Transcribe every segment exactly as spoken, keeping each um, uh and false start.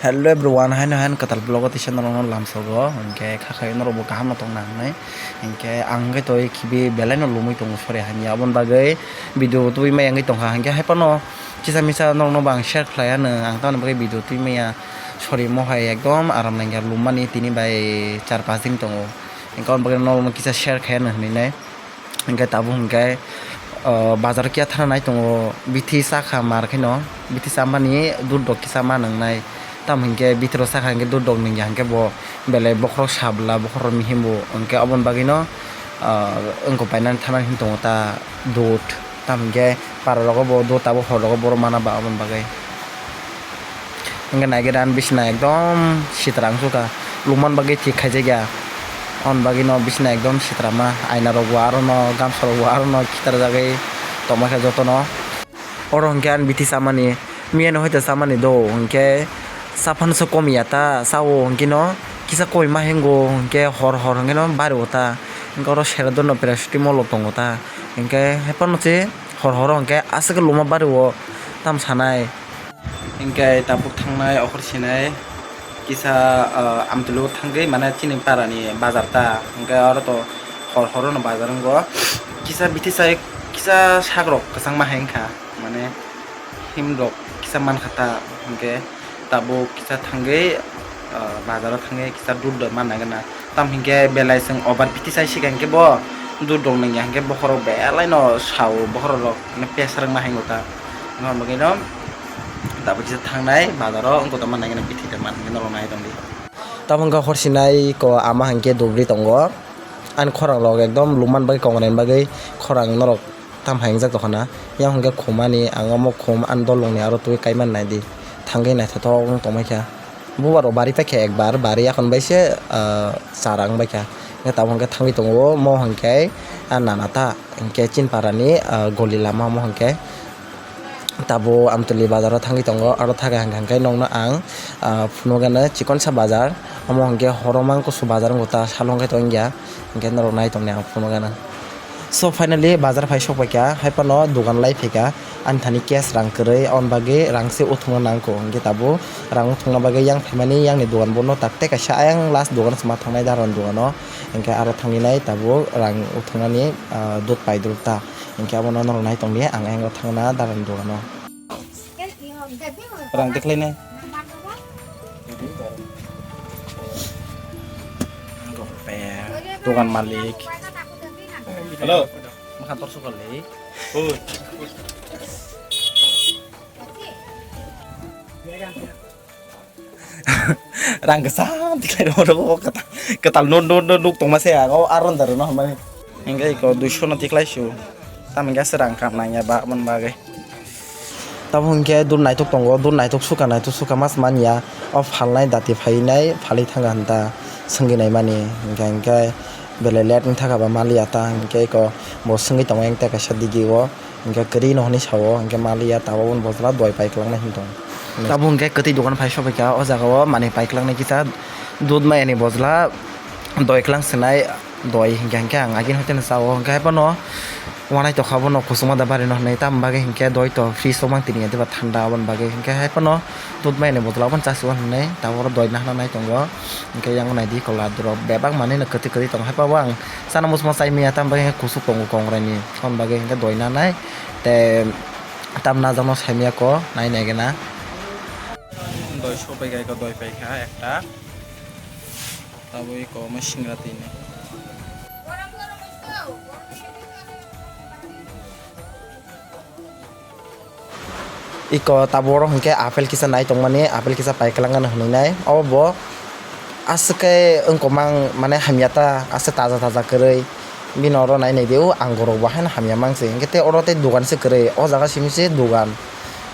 Hello everyone, haino haino kwtal vlog o teisa norokno lamsogo, hinkhe kha khayo norokbo kaham no tongna hinwi, hinkhe ang hinkhe toi khibi belai no lumwi tongo sori hamya, aboni bagwi video tubui maya wngwi tongkha, hinkhe haiphano kisa misa norokno bo ang share khlai anw, ang tamoni bagwi video tubui maya sori mohai ekdom aram nangya lummani tini bai char pas din tongo, hinkhe aboni bagwi norokno kisa share khai anw hinwi nai. Hinkhe tabuk hinkhe, o, bazar o kiya thana nai tongo, bithi chakha mar khe no, bithi chamani dudh rok kisa ma nang nai. Tamo hinkhe bithi rok chakha hinkhe dudh rok nungya hinkhe bo belai bokhorok sabla, bokhorok mihimbo hinkhe oboni bagwi no, o, wngkok painani thana hin tongo ta dudh. Tamo hinkhe para rogo bo dudh tabuk hor rogo borok mana ba oboni bagwi. Hinkhe naigwi rani bisina ekdom sitra wngsukha, lukman bagwi thik khaijakya. Aboni bagwino bisina ekdom sitrama, aina rokbo arono, gamsa rokbo arono khitarjagwi tongmaikha jotono. Oro hinkhe ani bithi chamani, miyano hoite chamani do, hinkhe chaphansa komiya ta, chao hinkheno kisa koima hingo, hinkhe hor hor hinkheno bario ta, hinkhe oro seradonno paracetamol rok tongo ta, hinkhe haiphano se hor horo hinkhe aswk luma bario tamo sanai. Hinkhe tabuk thangnai okhor sinai kisa, ah, Amtwlwi o thangwi mane chini parani bazar ta, hinkhe oro to hor horono bazar wngo. Kisa bithi sai kisa sakrok kwchangma hai wngkha, mane himrok kisa mankha ta, hinkhe tabuk kisa thangwi, ah, bazaro thangwi kisa dudh rok manna gana. Tamo hinkhe belai chwng obar bithi sai sikha hinkhe bo dudh rok nungya hinkhe bokhorok belai no sao, bokhorok rok mane pressure wngma hingo ta. Norok bagwi no tabuk kisa thangnai bazaro wngkha tongma nai gana bithi tongma hinkhe norok nai tongdi. Tamo wngkha hor sinai ko ama hinkhe dubri tongo. Ani khorang rok ekdom lukman bagwi kongnaini bagwi khorang norok tam hai wngjak tongkha na. Yang hinkhe khumani ang omo khum ani dolongni aro twi kaiman naidi thangwi naithothok wng tongmai kha. Bubar rok bari paikha ekbar, bari yakhon bai se, ah, chara wng bai kha. Hinkhe tabuk hinkhe thangwi tongo, mo hinkhe, ah, nana ta, hinkhe chini parani, ah, goli lama omo hinkhe. Tabuk Amtwlwi bazaro thangwi tongo, aro thaga hinkha hinkhe nokno ang, ah, phunukgano chikonsa bazar, omo hinkhe horomang kusu bazar wngkha ta, salo hinkhe to wngya, hinkhe norok nai tongni ang phunukgano. So finally bazar phai sokpaikha, haiphano dogan lai phaikha, ani thani cash rang kwrwi, aboni bagwi rang se uthukna nangkho, hinkhe tabuk rang uthukna bagwi yang phaimani yangni dogan bono tak tei kaisa ayang last dogan se ma thangnai daroni dogano, hinkhe aro thangwi nai tabuk rang uthuknani, ah, dudh paidruk ta, hinkhe abono norok nai tongdi, ang ayang thangna daroni dogano. Rang tikhlainai. Dogan malik. Hello. Makan torsok kali. Oi. Rang kwcham tikhlai rw rw kwtal no no no nuk tongma se ang o aron dar no hamani. Hinkhe iko duiso no tikhlai su. Tamo hinkhe aswk rang kam nangya ba aboni bagwi. Tamo hinkhe dudh naithok tongo, dudh naithok sukha, naithok sukha mas manya. O phalnai dati phainai phalwi thangkha hinta swngwi naimani. Hinkhe hinkhe belai late wngthakha ba maliya ta hinkhe iko bo swngwi tongo engta kaisa digi o. Hinkhe kwrwi no hinwi sao, hinkhe maliya tabuk boni bojla doi pai kwlangnai hinwi tongo. Tabuk hinkhe kwtwi dogan phai sokphaikha o jaga o manwi pai kwlangnai kisa dudh mayani bojla doi kwlang swnai. Doi hinkhe hinkhe ang agini hoiteno chao, hinkhe haiphano uanaitokha bono kusuma da barino hinwi, tamoni bagwi hinkhe doi to fridge o mantini ya diba thanda, aboni bagwi hinkhe haiphano dudh mayani bojla obono chasio hinwi tabuk oro doi nahna nai tongo. Hinkhe yang naidi kola durok bebak manwino kwtwi kwtwi tongo, haiphano ang chana muchungma chai manya, tamoni bagwi hinkhe kuchuk tongo kongrai ni, aboni bagwi hinkhe doi nanai tei tam najakno saimanya ko nai naigena. Doi sopaiga eko doi paikha ekta. Tabuk eko omo singra tini. Eko tabuk oro hinkhe apple kisa nai tongmani, apple kisa pai kwlangano hinwi nai. Obo bo aswk khe wngkokmang mane hamya ta, aswk taja taja kwrwi. Bini oro nai naidi o angur rok bo haino hamya mang se. Hinkhe tei oro tei dogan se kwrwi, o jaga simi se dogan.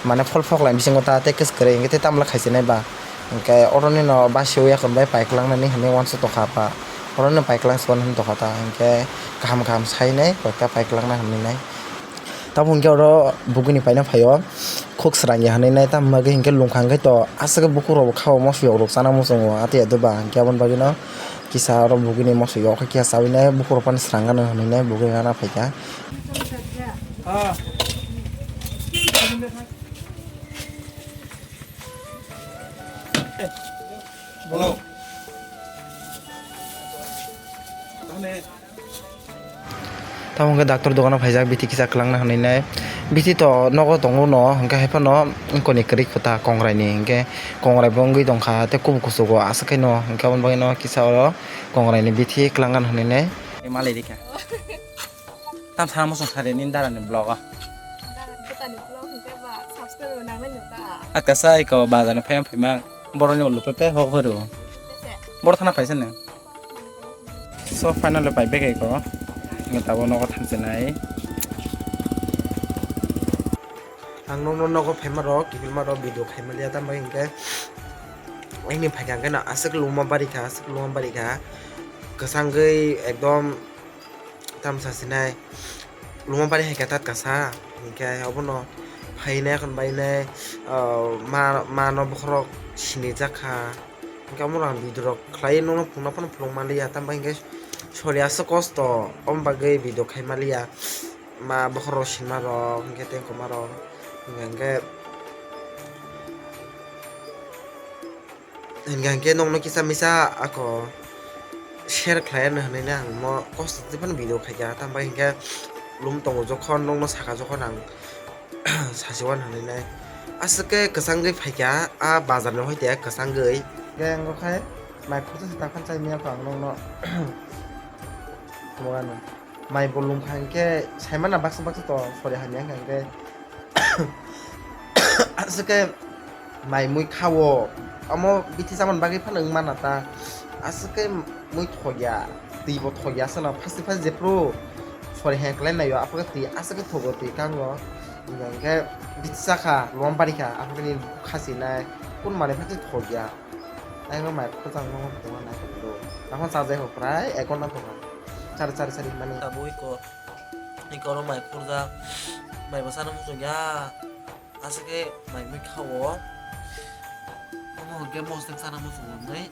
Mane phol phoklai bisingo ta tei kwswk kwrwi, hinkhe tei tamla khaichonai ba. Hinkhe oroni no basiwi yakon bai pai kwlangnani hinwi uansuk tongkha pha. Oroni no pai kwlang sukha hinwi tongkha ta, hinkhe kaham kaham sainai koi ta pai kwlangna hinwi nai. Tabuk hinkhe oro bugwini paina phaio, khuk srangya hinwi nai, tamo bagwi hinkhe lungkha hinkhe to aswk bukhuk rok bo kha o moso yok rok chana muchungo, atwi ya doba hinkhe aboni bagwino kisa oro bugwini moso yok khe kisa chawi nai, bukhuk rok phano srang gano hinwi nai bugwi rana phaikha. Ah. Tei Tamo hwnkhe doctor dogano phaijak, bithi kisa kwlangna hwnwi nai. Bithi to nogo tongo no, hwnkhe hai phano wngkoni kwrwi kwta kongrai ni, hwnkhe kongrai bo wngwi tongkha, tei kubuk kuchugo aswk khe no, hwnkhe aboni bagwi no kisa oro kongrai ni bithi kwlangna hwnwi nai. Malai rikha. Tam sana muchung sari ni dara ni vlog o. Dara ni vlog hwnkhe ba subscribe nangnai no ta. Akasa iko bazar ni phai phai mang. Borok ni ulo pepe hok horo. Borok thana paisa nang. So finally pai bag iko. Nge tabo nogo thanse nai. Ang nokno nogo phaima rok, kiphilma rok video khaima liya, tamo hwnkhe. Aini phaikha hwnkhe no aswk lungma barikha, aswk lungma barikha. Kwchangwi ekdom. Tamsa sinai lungma bari hai khe tat kasa, hinkhe obono phainai, khon bainai, ah, ma, mano bokhorok sinijak kha. Hinkhe omono ang video rok khlai nokno phunukna phano phunuk manliya, tamo hinkhe sori aswk kosto, omo bagwi video khai manliya. Ma bokhorok sinma rok, hinkhe tei kwma rok, hinkhe, hinkhe. Hinkha hinkhe nokno kisa misa ako share khlai anw hwnwi ang mo kosto twi phano video khaikha, tambai hinkhe lum tongo jokhon nokno saka jokhon ang sasiwano hwnwi nai. Aswk khe kwchangwi phaikha a bazar ni hoite kwchangwi. Hinkhe ang khai mai khorsa se ta phan chai miyakha ang nokno. Mai bo lum kha hinkhe saimana baksa baksa to sori hamya hinkhe. Aswk khe mai mui kha-o. Omo bithi chamani bagwi phano wng mana ta. Aswk khe mui thokya, twi bo thokya aswk no phasti phasti jephru sori hai kwlai nai o, aphuru khe twi aswk khe thogo twi kango. Hinkhe bithi chakha, lom barikha, aphuru khe nini khasi nai. Kun manwi phasti thokya. Ayang mai khorsa no tongma nai tongdo. Tamo chajai ho prai ek ghonta tongma. Chari chari chari mani. Tabuk iko, iko oro mai khorjak. Mai bo sana muchung ya. Aswk khe mai mui kha-o. Omo hwnkhe mosdeng sana muchung nai.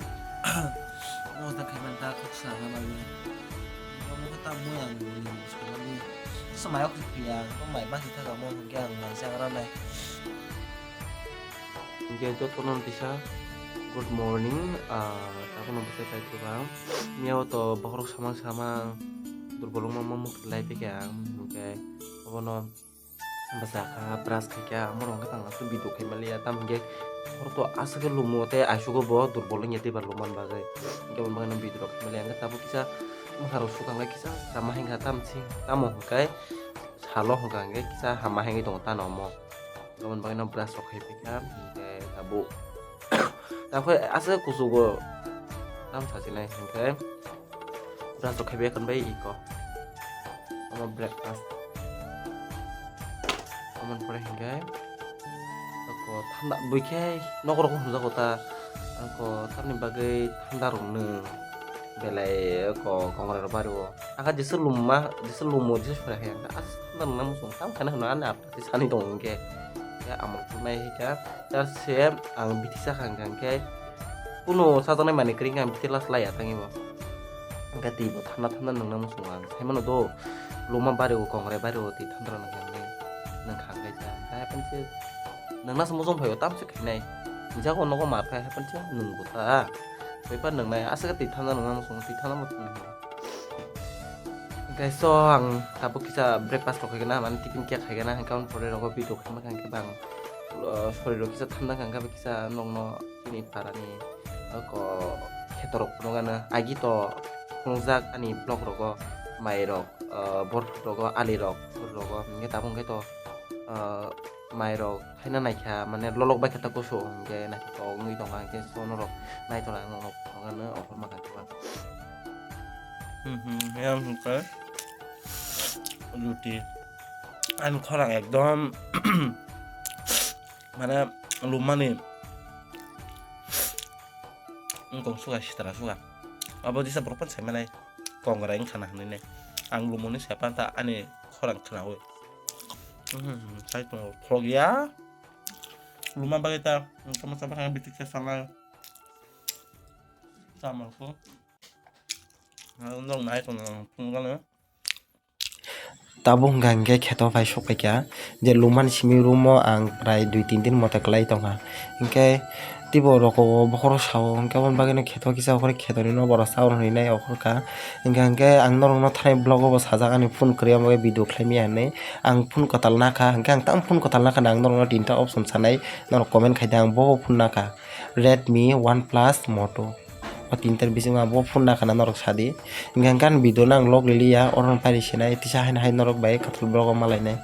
Mosdeng khai man ta khorsa na mai. Omo khe ta mui ang ni muchung nai. Sa mai ok phiya. Omo mai basi thaka mo hwnkhe ang mai jagra nai. Hingke jotono kisa good morning, ah, tabukno bwsai paithago ang. Miyao to bokhorok samang samang durbol wngma muk lai phaikha ang, hingke obono bwsakha brush khaikha, amo rok hwnkhe tang aswk video khaimaliya, tamo hwnkhe hor to aswk khe lumo tei aisugo bo durbol wngya tei ba lumani bagwi, hingke aboni bagwino video rok khaimaliya, hingke tabuk kisa mwkhang rok sukang lai kisa chama hingkha, tamo hingkha, tamo hwnkhe salo hwnkha hingkhe kisa hama hingwi tongo tano omo. Aboni bagwino brush rok khai phaikha, hingke tabuk, tabuk aswk kuchugo tam sachinai, hingke brush rok khai phaikha bai iko. Omo breakfast. Omo pore hingke ako thanda buikhe nokrok hwnjago ta, ako tamni bagwi thanda rok nwng belai ako kongrai rok bario. Aka jesa lumma, jesa lumo, jesa sora khe, aka thanda rok nang muchung tam khaina hwnwi ani. Tei sani tongo hingke, ya amrok nai hingke, jar se ang bithi sakha hingka hingke, kuno chajaknai manwi kwrwi hingke ang bithi last laiya tangwi bo. Hingke twi bo thanda thanda nungna muchungo ang, saimano do, luma bari o kongrai bari o twi thanda rok nungkha hingke, nungkha hingke ja, haiphano se nungna se muchung phaio tamse khainai, jago nogo ma phai haiphano se nungkha ta, soipa nungnai aswk twi thanda nungna muchungo twi thanda muchungo. Hingke so ang tabuk kisa breakfast rok khaikhe na, mane tiffin cake khaikhe na, hingke aboni pore rogo video khaima khe bang, uh, sori rok kisa thanda kha, hingke kisa nokno chini parani, uh, ko kheto rok phunukgana, agi to phunukjak ani vlog rogo, mai rok, uh, bor rogo, ali rok, bor rogo, hingke tabuk hingke to, uh, mai rok haino naikha, mane lolok bai khe ta kusu, hingke naithotok wngwi tongkha, hingke so norok naithokna ang norok phunukgana, offer ma kha. Hmm, hmm, yang hwnkhe ruti. Ani khorang ekdom mane lumani wngkong suga sitra suga. Abo disa borok phano saimanai kongrai wngkha na hinwi nai. Ang lumoni saipan ta ani khorang khwnaui. Hmm, hmm, sai tongo thokya. Luma bagwi ta wngkha masa bwkhak bithi khe salai. Tamo khe. Ang nong nai tong nang phunukgano. Tabuk hwnkha hwnkhe kheto phai sokphaikha, je lumani simi room o ang prai dui tin din mote kwlai tongkha. Hwnkhe teibo roko o bokhoro sao, hwnkhe aboni bagwino kheto kisa okhorwi kheto ni nobo rw sao hwnwi nai okhorkha. Hwnkhe hwnkhe ang norokno thanai vlog o bo sajak, ani phone kwrwi, omo khe video khlaimaya hwnwi. Ang phone kwtal nakha, hwnkhe ang tamo phone kwtal nakha, ang norokno tinta option sanai, norok comment khaidi, ang bo phone nakha, Redmi, OnePlus, Moto. O tinta bisingo ang bo phone nakha na norok sadi. Hwnkhe hwnkhe ani video no ang log riliya, oro no pairi sinai, tisa haino hai norok bai kwtal vlog o malainai.